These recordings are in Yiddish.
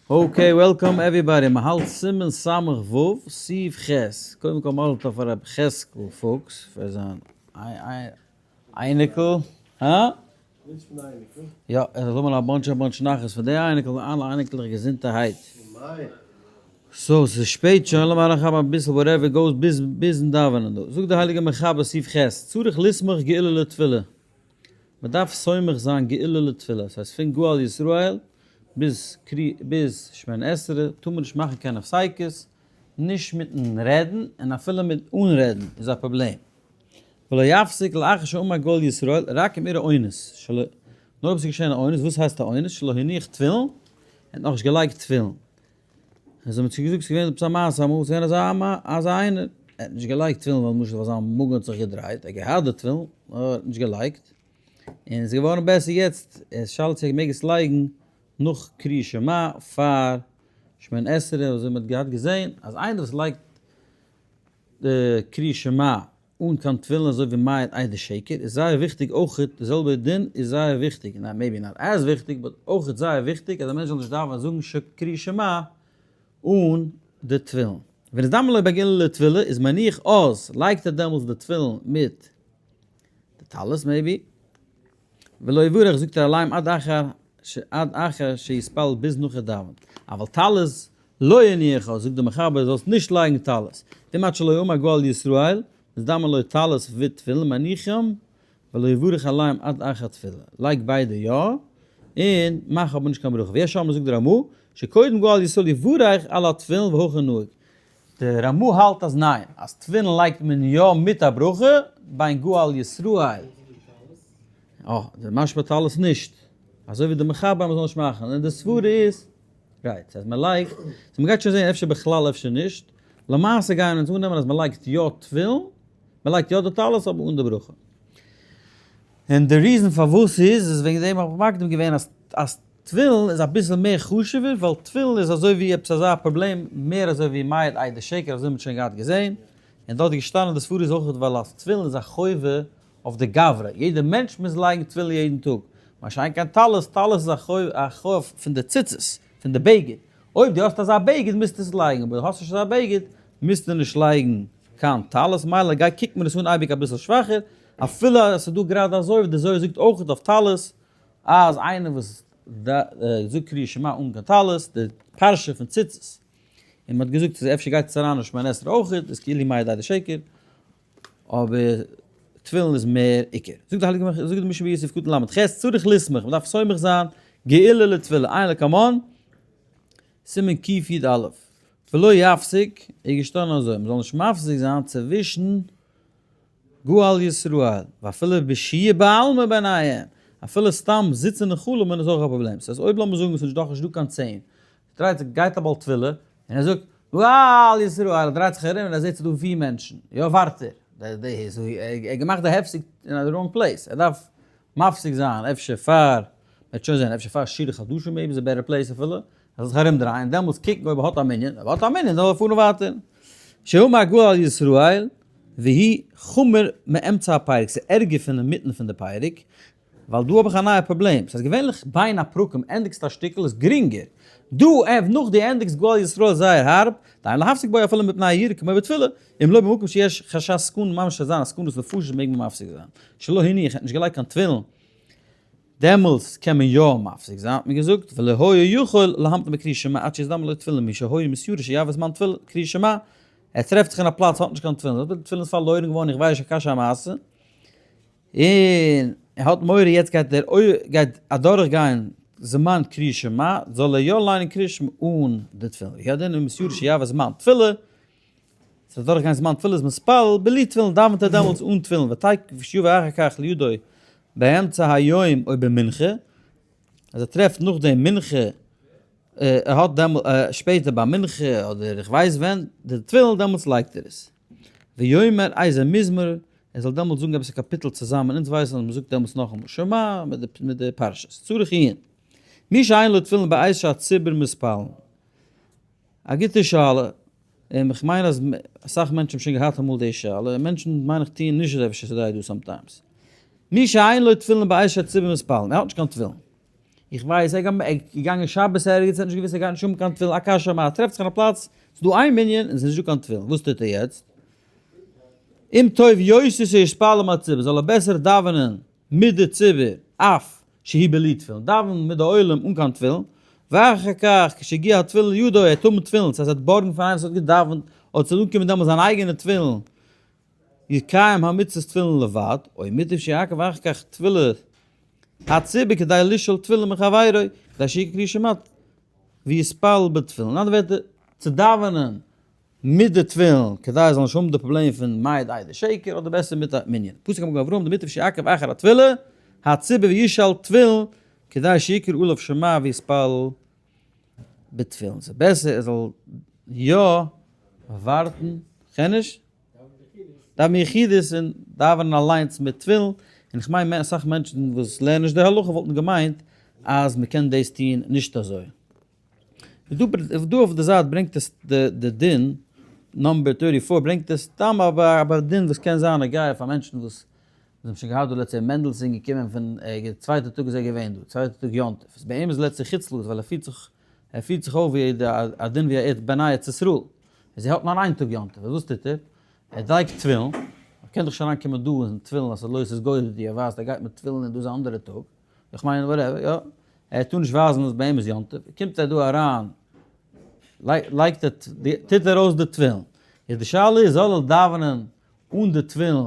Okay, welcome everybody, מען האלט סימן סמך ו', סעיף ח', קודם כל מזל טוב פאר ר' חזקל פוקס פאר זיין אייניקל, הא? נישט פון די אייניקל. יא, ער זאל האבן א bunch א bunch נחת פון די אייניקל און אלע אייניקלעך געזונטערהייט. אמן. So, ס'איז שפעט שוין, לאמיר אריינכאפן אביסל whatever goes ביז ביזן דאווענען דא. זאגט די הייליגע מחבר סעיף ח', צריך לסמוך גאולה לתפילה. מען דארף סומך זיין גאולה לתפילה, ס'הייסט פון גאל ישראל ביז קרי ביז שמונה עשרה טאר מען נישט מאכן קיין הפסקות, נישט מיטן רעדן און אפילו מיט אן רעדן איז א פראבלעם. ולא יפסיק לאחר שאמר גאל ישראל רק אם אירע אונס שלא, נאר אויב ס'איז געשען א אונס, וואס הייסט א אונס? שלא הניח תפילין, ער האט נאכנישט געלייגט תפילין. אזוי האט מען געזאגט, ס'איז געווען עפעס א מעשה אמאל, ס'איז געווען אזא אזא איינער, ער האט נישט געלייגט תפילין ווייל למשל ווייל זיין מאגן האט זיך געדרייט, ער האט געהאט די תפילין, נאר ער האט נישט געלייגט, און עס איז געווארן בעסער יעצט, ער שאלט צו ער מעג עס לייגן נאך קריאת שמע פאר שמונה עשרה, אזוי מען האט געהאט געזען אז איינער וואס לייגט די קריאת שמע אן קיין תפילין אזוי ווי מעיד עדי שקר איז זייער וויכטיג אויכעט די זעלבע דין איז זייער וויכטיג ניין maybe not as וויכטיג but אויכעט זייער וויכטיג אז א מענטש זאל נישט דאווענען זאגן קריאת שמע אן די תפילין ונזדמן לו בגאולה לתפילה איז מניח אז לייגט ער דעמאלטס די תפילין מיט די טלית maybe ולא יברך זאגט ער אליין עד אחר עד אחר שיתפלל ביז נאך ער דאווענט אבל טלית לא יניח זאגט דער מחבר זאלסט נישט לייגן טלית, ואם עד שלא אמר גואל ישראל, נזדמן לו טלית ותפילין מניחם ולא יברך עליהם עד אחר תפילה, לייג ביידע יא, און מאך אבער נישט קיין ברכה, ויש אומרים זאגט דער רמא, שקודם גואל ישראל יברך על התפילין והכי נהוג, דער רמא האלט אז ניין, אז תפילין לייגט מען יא מיט א ברכה ביין גואל ישראל. אה, די משמע טלית נישט, אזוי ווי די מחבר אז מען זאל נישט מאכן, און די סברה איז. Right, אז מען לייגט, so מען גייט שוין זעהן אפשר בכלל אפשר נישט, למעשה גייען אונז אננעמען אז מען לייגט יא תפילין, מען לייגט יא די טלית אבער אן די ברכה. און די reason פארוואס איז, איז וועגן דעם האב איך מקדים געווען אז אז תפילין איז אביסל מער חשוב'ער, ווייל תפילין איז אזוי ווי עפעס אזא פראבלעם מער אזוי ווי מעיד עדי שקר אזוי האט מען שוין געהאט געזעהן, און דארט איז געשטאנען די סברא איז אויך ווייל אז תפילין איז א חובה אויף די גברא, יעדער מענטש מוז לייגן תפילין יעדן טאג, מה שאין כן טלית, טלית איז א חוב פון די ציצית, פון די בגד, אויב דו האסט אזא בגד מוזטו עס לייגן, אבער דו האסט נישט אזא בגד מוזטו נישט לייגן קיין טלית, מילא גיי קוקט מען עס אן אייביג אביסל שוואכער, אפילו עס איז דא גראדע אזוי ווי די זוהר זאגט אויך אויף טלית, אז איינער וואס זאגט קריאת שמע אן קיין טלית, די פרשה פון ציצית, און מען האט געזאגט אז אפשר גייט עס אריין אין שמונה עשרה אויך, איז כאילו מעיד עדי שקר. אבער תפילין איז מער עיקר. זאגט די הייליגע זאגט די משנה ברורה סעיף קטן ל"ח, צריך לסמוך, מען דארף סומך זיין, גאולה לתפילה, עיין לקמן, סימן קי"א, ולא יפסיק, איז געשטאנען אזוי, מען זאל נישט מפסיק זיין צווישן גואל ישראל, ואפילו בשהייה בעלמא ביניהם, אפילו סתם זיצן און חלומ'ען איז אויך א פראבלעם, ס'הייסט אויב לאמיר זאגן עס איז דאך נישט דא קיין צען, דרייט זיך גייט א בעל תפילה און ער זאגט גואל ישראל ער דרייט זיך ארום און ער זעט ס'איז דא פיר מענטשן יא ווארט ער ער האט געמאכט די הפסק אין א wrong place ער דארף מפסיק זיין אפשר פאר מ'וועט שוין זען אפשר פאר שירה חדשה maybe איז א better place אפילו ער זאל זיך ארום דרייען דעמאלטס קוקן אויב ער האט א מנין אויב ער האט א מנין זאל ער פארן ווייטער שאמר גואל ישראל והיא חמור מאמצע הפרק ס'איז ערגער פון אינמיטן פון די פרק ווייל דא האב איך א נייע פראבלעם, ס'הייסט געווענליך בין הפרקים ענדיגסט א שטיקל איז גרינגער, דא עוו נאך דו ענדיגסט גואל ישראל איז זייער הארב, דהיינו להפסיק בו אפילו מפני היראה כמו בתפילה, אם לא במקום שיש חשש סכנה ממש ס'זאל זיין א סכנת נפשות מעג מען מפסיק זיין, שלא הניח האט נישט געלייגט קיין תפילין דעמאלס קען מען יא מפסיק זיין האט מען געזאגט, ולא היה יכול להמתין בקריאת שמע עד שיזדמן לו תפילין מי שהיה מתיירא שיעבור זמן תפילה קריאת שמע, ער טרעפט זיך אין א פלאץ האט נישט קיין תפילין, די תפילין איז פארלוירן געווארן איך ווייס נישט א קשיא א מעשה. און ער האט מורא יעצט גייט דער גייט אדורך גיין זמן קריאת שמע, זאל ער יא ליינען קריאת שמע אן די תפילין, והוא הדין אם מתיירא שיעבור זמן תפילה, ס'וועט אדורך גיין זמן תפילה איז מתפלל בלי תפילין דאווענט ער דעמאלטס אן תפילין ותיכף שיבא אחר כך לידו באמצע היום או במנחה, אז ער טרעפט נאכדעם מנחה, ער האט דעמאלט שפעטער ביי מנחה אדער איך ווייס ווען די תפילין דעמאלטס לייגט ער עס. ויאמר איזה מזמור, ער זאל דעמאלטס זאגן עפעס א קאפיטל צוזאמען, אונז ווייסן אז מען זאגט דעמאלטס נאכאמאל שמע מיט די פרשת, צריך עיון. מי שאין לו תפילין בעת שהציבור מתפללין. א גוטע שאלה, און איך מיין אז אסאך מענטשן האבן שוין געהאט אמאל די שאלה, און מענטשן מיין איך טוען נישט אזוי ווי ס'דא דא sometimes. מי שאין לו תפילין בעת שהציבור מתפללין, ער האט נישט קיין תפילין. איך ווייס, ער איז געגאנגען שבת ערגעץ, ער האט נישט געוואוסט ער גייט נישט האבן קיין תפילין, א קשיא מה, טרעפט זיך אין א פלאץ, ס'איז דא איין מנין און ס'איז נישט דא קיין תפילין, וואס טוט ער יעצט? אם טוב יותר שיתפלל עם הציבור, זאל ער בעסער דאווענען מיט די ציבור, אף שהי' בלי תפילין, דאווען מיט די עולם אן קיין תפילין, ואחר כך כשיגיע התפילין לידו, ער וועט האבן תפילין, ס'הייסט ער וועט בארגן פון איינעם וואס האט געדאווענט, אדער ס'וועט אנקומען דעמאלס זיין אייגענע תפילין, יקיים המצות תפילין לבד, או מוטב שיעכב אחר כך תפילת הציבור כדי לשאול תפילין מחבירו, כדי שיקרא קריאת שמע ויתפלל בתפילין. אין אנדערע ווערטער, צו דאווענען מיט די תפילין, כדי ער זאל נישט האבן די פראבלעם פון מעיד עדי שקר, אדער בעסער מיט א מנין. פסק המגן אברהם דמוטב שיעכב אחר התפילה הציבור וישאל תפילין, כדי שיקרא עליו שמע ויתפלל בתפילין. ס'איז בעסער ער זאל יא ווארטן, כ'קען נישט? דאווען יחידות און דאווענען אליינס מיט תפילין, און איך מיין אסאך מענטשן וואס לערנען נישט די הלכה וואלטן געמיינט אז מ'קען דאס טון נישט אזוי. דא אויף די זייט ברענגט עס די דין, number 34 ברענגט עס סתם א דין וואס קען זיין נוגע פאר מענטשן וואס האבן שוין געהאט דא לעצטע מענדלסאן געקומען פון ערגעץ, צווייטע טאג איז ער געווען דא, צווייטע טאג יום טוב, איז ביי אים איז לעצטע חוץ לארץ ווייל ער פירט זיך ער פירט זיך אויף ווי א דין ווי א בני ארץ ישראל, איז ער האט נאר איין טאג יום טוב, איז וואס טוט ער? ער לייגט תפילין, ער קען דאך נישט אריין קומען דא אן תפילין אז ס'איז לא תתגודדו, ער ווייזט ער גייט מיט תפילין און דא איז א אנדערע טאג, איך מיין whatever, יא, ער טאר נישט ווייזן אז ביי אים איז יום טוב, קומט ער דא אריין, לייגט ער, טוט ער אויס די תפילין, איז די שאלה איז זאל ער דאווענען אן די תפילין,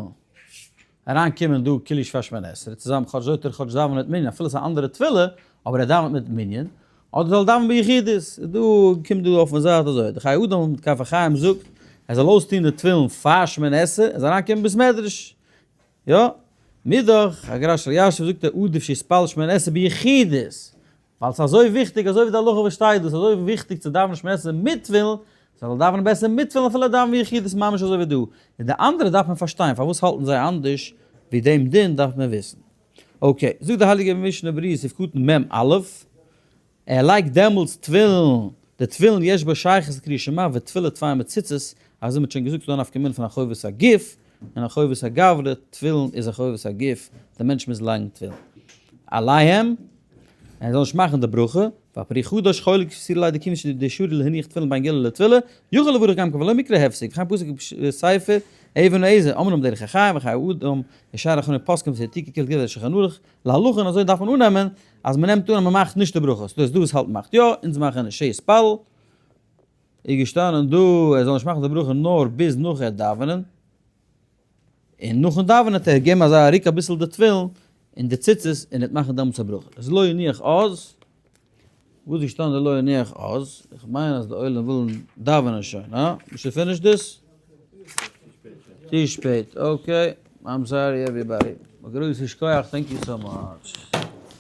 אריין קומען דא כאילו שפאר שמונה עשרה צוזאמען כאטש זאל ער כאטש דאווענען מיט מנין אפילו ס'איז א אנדערע תפילה, אבער ער דאווענט מיט מנין, אדער זאל ער דאווענען ביחידות, איז דא קומט דא אויפן זייט אזוי, די חיי אדם מיט כף החיים זאגט ער זאל אויסטוהן די תפילין פאר שמונה עשרה, ער זאל אריין קומען בית מדרש, יא, מאידך, הגר"ש אלישיב זאגט ער עדיף שיתפלל שמונה עשרה ביחידות, ווייל ס'איז אזוי וויכטיג, אזוי ווי די הלכה וואס שטייט דא, ס'איז אזוי וויכטיג צו דאווענען שמונה עשרה מיט תפילין, זאל ער דאווענען בעסער מיט תפילין אפילו דאווענען ביחידות ממש אזוי ווי דא. און די אנדערע דארף מען פארשטיין פארוואס האלטן זיי אנדערש ווי דעם דין דארף מען וויסן. okay, זאגט די הייליגע משנה ברורה סעיף קטן מ א, ער לייגט דעמאלטס תפילין, די תפילין יש בו שייכות לקריאת שמע ותפילה תפיים וציצית, אזוי מ'האט שוין געזאגט ס'איז דא א נפקא מינה פון א חובת הגוף און א חובת הגברא, תפילין איז א חובת הגוף, די מענטש מוז לייגן תפילין עליהם, ער זאל נישט מאכן די ברכה, והפרי חדש חולק סיר לי דקים דשרי להניח תפילין בין גאולה לתפילה, יכול לברך גם כן ולא מקרה הפסק, וכן פסוק בספר אבן העזר, אמנם דרך החיים וחיי אדם, ישר אחרונים פוסקים והעתיקו כל גברי שולחן ערוך, להלכה און אזוי דארף מען אננעמען אז מען נעמט אן אז מען מאכט נישט די ברכות, דאס דא וואס האלט מאכט יא, אונז מאכן נישט, שיתפלל איז געשטאנען דא ער זאל נישט מאכן די ברכה נאר ביז נאך ער דאווענען, און נאכן דאווענען האט ער געגעבן אזא ריק אביסל די תפילין און די ציצית און ער האט מאכן דעמאלטס א ברכה, איז לא יניח אז, וואס איז געשטאנען די לא יניח אז? איך מיין אז די עולם ווילן דאווענען שוין, הא? ביסטו finished דאס? צו שפעט, okay, I'm sorry everybody. א גרויסע שכוח, thank you so much.